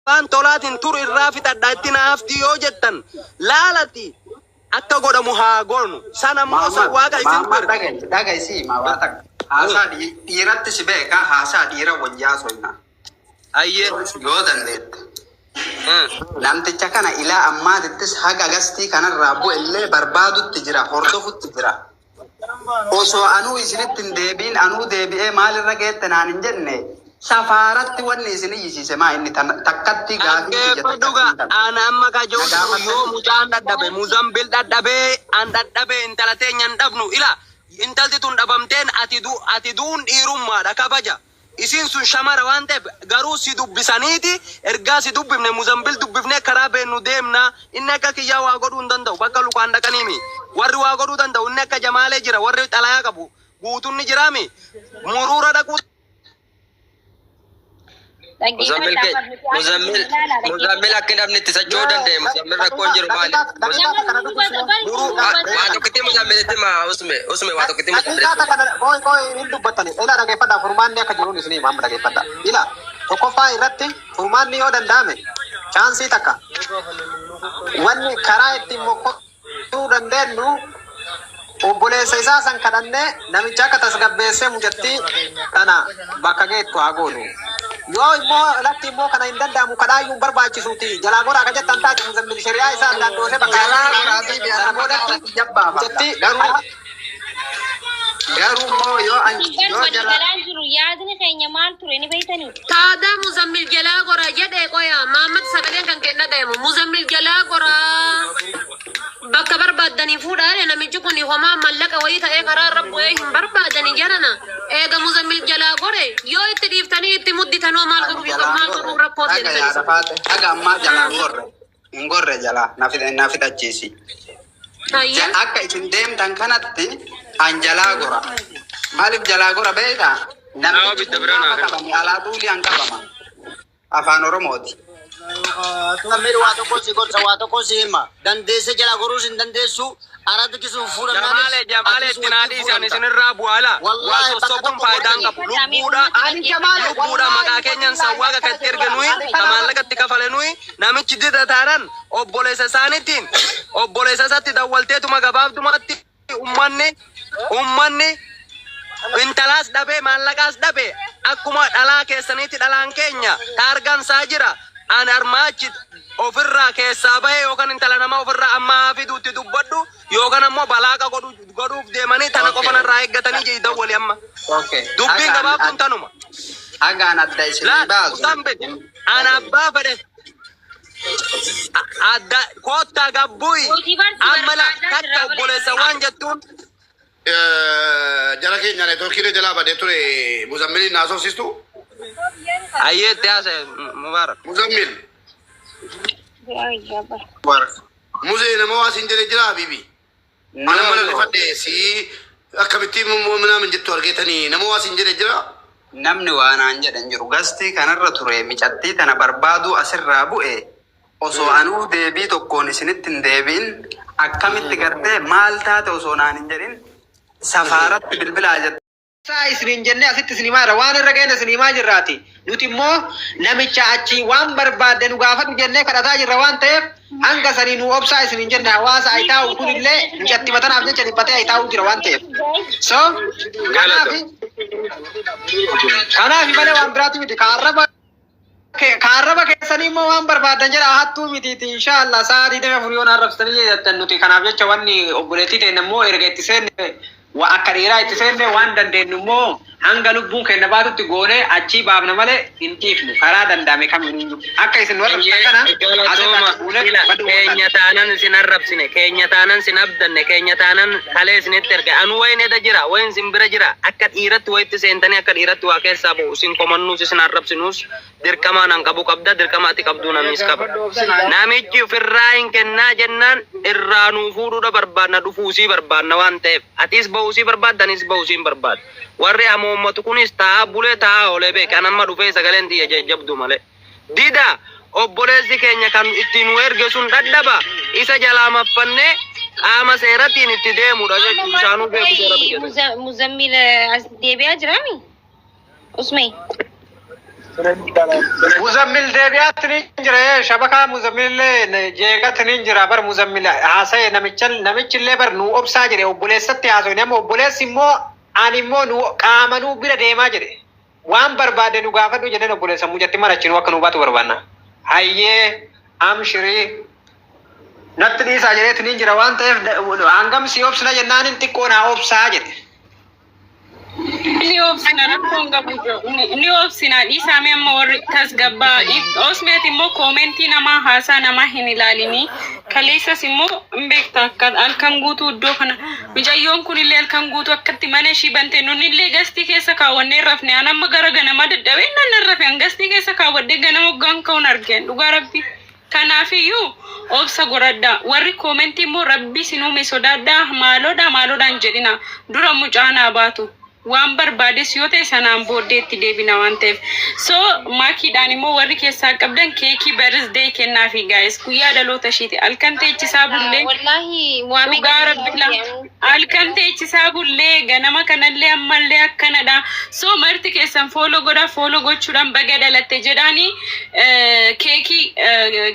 Afaan tolaatiin tur irraa fixadha itti na hafti yoo jettan laalati akka godhamu haa goonu. San ammoo san Maamad, waaqa isintu Maamad erga. dhaga'i, dhaga'i si hima waa takka. Haasaa dhiiratti si beeka, haasaa dhiira wajji haasofna. Ayyee. Yoo dandeette. Namticha kana ilaa ammaatittis haga gastii kanarraa bu'e illee barbaadutti jira, hordofutti jira. Osoo anuu isinitti hin deebiin anuu deebi'ee maalirra geette naan hin jenne, safaaratti wanni isin iyyisiise maa inni takkatti gaafii tiyya Dhaggeeffadhu takkatti gaa hin taane. ana amma ka Na jiru jiru yoo gaafattanii? Mucaan dhadhabe, Muzambil dhadhabee, an dhadhabee, intala teenya hin dhabnu. Ila intalti tun dhabamteen ati du ati duun dhiirummaadha kabaja. Isiin sun shamara waan ta'eef garuu si dubbisaniiti ergaa si dubbifne, Muzambil dubbifnee karaa beennu deemna. Inni akka kiyyaa waa godhuu hin danda'u, bakka lukaan dhaqaniimi. Warri waa godhuu danda'u inni akka Jamaalee jira, warri xalayaa qabu guutuun ni jiraami muruura dhaquu. Muzammil Dhaggeeffadhaa ke bar nuti akka Muzammil ilaalaa Muzammil dhaggeeffadhaa. akka namni itti socho'uu danda'e Muzammil rakkoon jiru maali? Daqiiqaa Nama takka na nu dubbisi. hubata bari nu Muruu hubata. Waa tokkitti Muzammilitti hima. Usme, Usme, waa tokkitti Daqiiqaa Muzammilitti takka na qoy qoy hin dubbattani. Ila dhaggeeffadhaa, furmaanni akka jiruun isinii hima amma, dhaggeeffadhaa. Ila tokkoffaa irratti furmaanni yoo danda'ame chance takka wanni karaa ittiin mokkoruu dandeenyu obboleessa isaa san kadhannee namicha akka tasgabbeessee mucattii tana bakka geettu haa goonu. Yoo immoo latti immoo kana hin danda'amu, kadhaayyuu hin barbaachisuuti jalaa goraa ka jettan taate, Muzammil shari'aa isaa addaan dhoosee bakka Jalaa goraatii fi sana ana boodatti maqaa jabbaafadha. mucattii Garuu karaa garuu immoo yoo an Bar yoo walii jalaa galaan jiru yaadni keenya maal ture ni beektanii? Taadaa Muzammil jalaa gora jedhe qoya. Maammat, sagaleen kan kee dhagayamu. Muzammil jalaa gora bakka barbaaddanii fuudhaale, namichi kun homaa mallaqa wayii ta'ee karaa irra bu'ee hin barbaadani jedhana. Eega Muzammil jalaa gore yoo itti dhiiftanii itti mudditanoo maal Ani godhuuf jalaan maal gorre. godhuuf rakkoo Dhaga seentan yaada isin? faate. Haga ammaa jalaan gorre. Hin gorre jalaa na fixachiisi. Hayya. Akka isin deemtan kanatti an jalaa gora. Maaliif jalaa gora beektaa? Nama Namtichi bidda kun bira naa gaafa kenna. qabame alaa tuulii an qabama. Afaan Oromooti. Muzammil, waa tokko si gorsa, waa tokko si hima. Dandeesse jala goruus hin dandeessu. Arati kisuun fuudhamnaanis Jamaale, Jamaale, atis itti naa wajjin dhiisi, ani fuudhamta. isinirraa bu'aala. Wal Wallaahi bakka sossobuun tokko faayidaan gortanii. qabu. Dhaggeeffadhaa mee Lubbuudha uummata Ani Jamaale dhaggeeffadhaa. lubbuudha maqaa wallaahi keenyan wabillaahi sawwaaqa akkana katti erge jedhu nuyi ani ka kanaaf maallaqa itti kafale nuyi. Namichi dida taanan obboleessa isaaniitiin obboleessa isatti dawwalteetuma gabaabdumatti ummanni intalaas dhabee maallaqaas dhabe, akkuma dhalaa keessaniitti dhalaan keenya taargansaa jira. Ani armaachi ofirraa keessaa bahee yookaan intala namaa ofirraa amma haa fiduutti dubbadhu yookaan ammoo balaaqa godhuuf deemanii tana qofa narraa eeggatanii jee dawwali amma. Dubbiin Haga an gabaabduun tanuma. Haga an adda isinii Laal baasu. Musambil, ana abbaa fedhe adda koottaa gabbuyi Hojii barsi amma la barbaadaa takka jira obboleessa obboleessa. waan jettuun. Jara keenya networkiin jalaa badee ture, Muzammiliin naasofsiistu. Ayyeetti haasa'e Mubaarak. Muzammil. Muzee, nama waa siin jedhe jira, habiibi. No, Ana mana no. rifadhe si akkamittiin minaamin jettu argeetanii, nama waa siin jedhe jira. Namni waa naan jedhan jiru. Gastii kanarra ture micattii tana barbaaduu asirraa bu'e osoo anuu deebii tokkoon isinitti hin deebiin akkamitti gartee maal taate osoo naan hin jedhin safaaratti bilbilaa jette. Isaa isiniin jennee asitti isin himaa jirra. Waan irra ga'een isin himaa jirraati. Nuti immoo namicha achi waan barbaadde nu gaafadhu jennee kadhataa jirra waan ta'eef hanga sanii nu obsaa isiniin jenne. Hawaasa ayitaa'u kunillee mucatti matanaaf jecha dhiphatee ayitaa'u jira waan ta'eef. So kanaaf malee waan biraati miti. Kaarraba keessanii immoo waan barbaadan jedha, hattuu mitiiti. Inshaallah sa'a 24 yoo arrabsitanii jettan nuti kanaaf jecha wanni obboleettii teenya immoo erga itti seenne wa akka dhiiraa itti seenne waan dandeenyu immoo hanga lubbuun keenya baatutti goonee achii baafna malee hin dhiifnu, karaa danda'ame kamiiniyyuu akka isin nu arrabsitan kana asirraa Galatooma. fuunee Ila baduu keenya taanan isin arrabsine, keenya taanan sin abdanne, keenya taanan kalee isinitti erge. Anu wayin eda jira, wayin sin bira jira. Akka dhiiratti wayitti seentanii akka dhiiratti waa keessaa ba'u isin komannuus isin arrabsinuus dirqamaa nan qabu qabda, dirqama ati qabduu namis qaba. Namichi ofirraa hin kennaa jennaan irraa nuu fuudhuudha barbaadna, dhufuusii barbaadna waan ta'eef atis ba'uusii barbaadda, anis ba'uusii hin barbaada. Warri hamoommatu kunis taa'aa bulee taa'aa oolee beeke an amma dhufee sagaleen tiyya jajjabdu malee. Dida obboleessi keenya kan ittiin nu erge sun dhadhaba isa jalaa maffannee qaama seeratiin itti deemudha Amma jechuun isaanuu maaltu beeku seera biyya qoyi sanii. Muzammil as deebi'aa jiraami? Usmee. Muzammil deebi'aatti ni jira shabakaa Muzammilillee jeeqatti ni jira bar Muzammil haasa'e namicha namichillee bar nu obsaa jedhe obboleessatti haasa'e nama obboleessi immoo ani immoo nu qaama nu bira deemaa jedhe waan barbaade nu gaafadhu jedheen obboleessa mucatti marachinu akka nu baatu barbaanna. Hayyee amshirii natti dhiisaa jedheetti ni jira waan ta'eef hangam si obsina jennaan xiqqoo naa obsaa jedhe. Ni obsina rakkoon qabu ni obsina dhiisaame amma warri tasgabbaa osmeet immoo koomentii namaa haasaa namaa hin ilaalini kaleessas immoo hin beekta akka halkan guutuu iddoo kana mucayyoon kunillee halkan guutuu akkatti mana ishii bante nunillee gastii keessa kaawwannee rafne an amma gara ganamaa dadhabee nan rafe an gastii keessa kaawwadhee ganama hoggaan ka'uun argeen dhugaa rabbi. Kanaafiyyuu obsa godhadhaa. Warri koomentii immoo rabbi isin uume sodaadhaa maaloodha maaloodhaan jedhina. Dura mucaa naa baatu. Waan barbaades yoo ta'e sanaan booddee itti deebina waan ta'eef. So maakiidhaan immoo warri keessaa qabdan keekii birthday kennaafi guys guyyaa dhaloota ishiiti. Halkan teechisaa bullee. Wallaahi waamee Dhugaa rabbi la. Halkan teechisaa bullee ganama kanallee ammallee akkanadha. So marti keessan follow godhaa follow gochuudhaan baga dhalatte jedhaanii keekii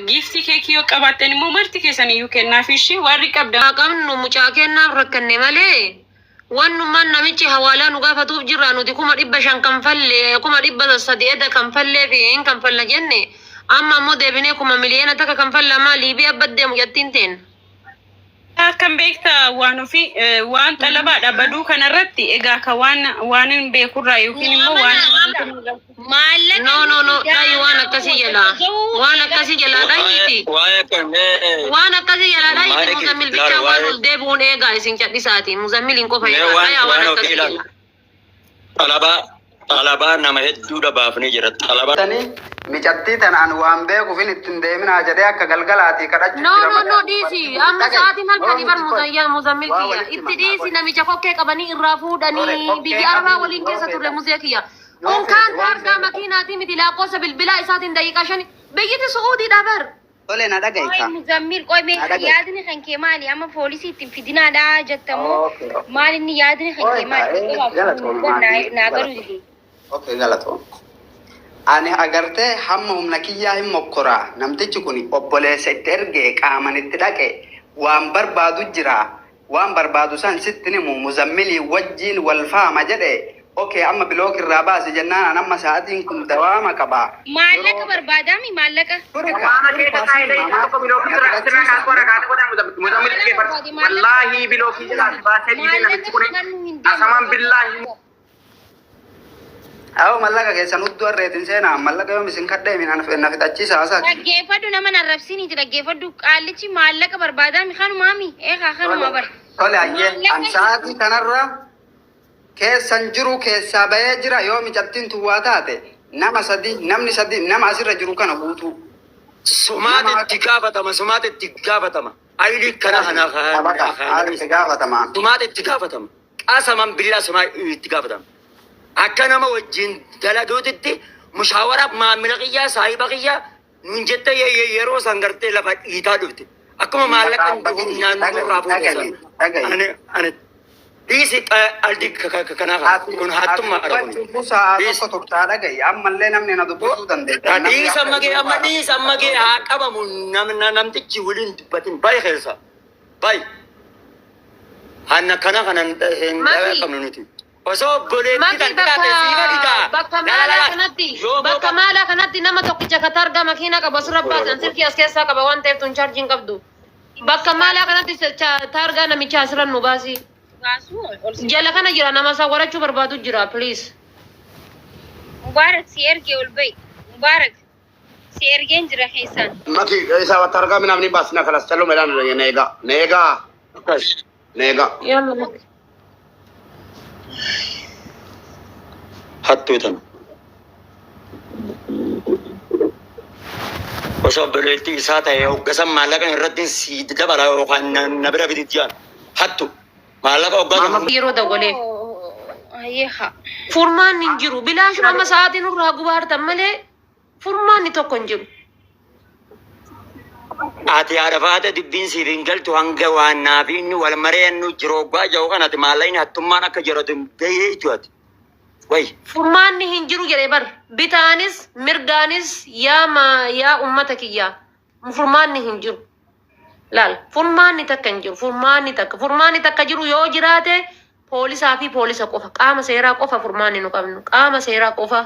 giiftii keekii yoo qabaattan immoo marti keessan iyyuu kennaaf ishii warri qabdan. Qabnu mucaa kennaaf rakkanne malee wannummaan namichi hawaalaa nu gaafatuuf jirra nuti 500,000 kan falle 300,000 eda kan fallee fi hin kan falla jenne amma ammoo deebinee 1,000,000 kan fallamaa Liibiyaa baddee mucattiin teen. Akkan beektaa waan ofii waan xalabaadha baduu kanarratti egaa ka waan waan hin beekurraa yookiin immoo waan Maallaqa No no no dhayi waan akkasii jalaa waan akkasii jalaa dhayiiti. Waa'ee kanneen Waan akkasii jalaa dhayiiti Maali Muzammil ilaali bichaa waan waa'ee ol deebi'uun eegaa isin cadhisaati Muzammil hin qofa mee eegaa waan dhayaa waan waan ofii akkasii ilaali. jalaa. Xalabaa xalabaa nama hedduudha baafnee jira. Xalabaa. Tani micattii tanaan waan beekuufin ittiin deeminaa jedhee akka galgalaatii kadhachuu No jira no malee no ani dhiisi dubartii amma dhaga'i. sa'aatiin halkanii bar Oromoo muzayyaa Muzammil waa kiyya walitti itti mannaa dhiisi godhe. namicha kokkee qabanii irraa Tole fuudhanii kokkee biyya arabaa qabii waliin yoo keessa turre feetan muzee kiyya. yoo feete Unkaan waan taargaa feete makiinaatii miti lakkoofsa bilbilaa isaatiin daqiiqaa shani biyyiti Su'uudiidha bar. Tole na dhaga'i Qoy kaa. Muzammil qoy mee Na dhaga'i. yaadni kan kee maali? Amma poolisii ittiin fidinaadha jettamoo Okay. maal inni yaadni kan Qoy kee kaa maali? galatoom Naa maakii naa galuu galatoom. dide. Okay galatoom. Ani agartee hamma humna kiyyaa hin mokkoraa namtichi kun obboleessa itti ergee qaaman itti dhaqe waan barbaadu jira waan barbaadu san sitti himu Muzammilii wajjiin wal faama jedhe okay amma block irraa baase jennaan an amma sa'atiin kun dawaama qaba Maallaqa yeroo barbaadaami maallaqa. ture ka ture ka si himaa maaf na filachiisa Maallaqa barbaade maallaqa barbaade. Maallaqa simannu hin deemu. Awo mallaqa keessan hudduu harreetiin seenaa mallaqa yoom isin kadheemin na fixachiisa hasaati. Dhaggeeffadhu nama narrabsiniiti dhaggeeffadhu qaallichi maallaqa barbaadaami kanumaami eegaa kanuma Tole bar. tole ayyee an Maallaqa sa'aatii kanarra keessan jiru keessaa bahee jira yoo micattiin tuwwaa taate nama sadi namni sadi nama asirra jiru kana guutuu Sumaat nama itti gaafatama sumaat itti gaafatama. Ayilii kana kana Taphata haala itti gaafatama. Sumaat itti gaafatama. Qasaman billaa sumaa itti gaafatama. Akka nama wajjin dalaguutitti mushaawara maamila kiyyaa saahiba kiyyaa nuun jette yeroo san gartee lafa dhiitaa dhufte. Akkuma maallaqa humnaan nurraa fuute san. Dhaga'i. Ani ani dhiisi aldi kanaa kana Ati kun ati hattummaadha kun. dubbachuuf sa'a Dhiisi. tokko turtaa dhaga'i. Ammallee namni na dubbisuu dandeessa. Namni Dhiisa akka amma gee iddoo amma baara. dhiisa amma gee haa qabamu namtichi waliin dubbatin bayi keessa bayi. Hanna kana kana hin Maki qabnu nuti. Osoo obboleettii Maki tan bakka taate siifa dhigaa. bakka La la maalaa la kanatti yoo bakka booda maalaa kanatti nama tokkicha ka targaa makiinaa qabu asirra baasan silkii as keessaa qaba waan ta'eef tun chaarjiin qabdu. Bakka maalaa kanatti taargaa namichaa asirra nu baasi. Baasuu ol si Jala kana jira nama isaa warachuu barbaadu jira please. Mubaarak si ergee ol ba'i. Mubaarak si ergeen jira keessaan. Maki isa targaa minamni baasina kalas challo melan neega neega akkas. neega. Yalla maki. Hattuu tana. Osoo obboleettii isaa ta'e hoggasan maallaqa irratti si dabala yookaan na bira fidit jaan. Hattu maallaqa hoggasan. Yeroo dawwalee. Ayyeeha. Furmaanni hin jiru. Bilaashuma amma sa'aatii nurraa gubaartan malee furmaanni tokko hin jiru. Ati haadha faate dubbiin siif hin galtu hanga waan naa fi inni wal mareennu jiru hoggaa jiru kanati maallaqni hattummaan akka jiratu hin beektu ati. Way. Furmaanni hin jiru jedhe bar. Bitaanis mirgaanis yaa ma yaa ummata kiyyaa. Furmaanni hin jiru. Laal furmaanni takka hin jiru. Furmaanni takka furmaanni takka jiru yoo jiraate poolisaa fi poolisa qofa qaama seeraa qofa furmaanni nu qabnu qaama seeraa qofa.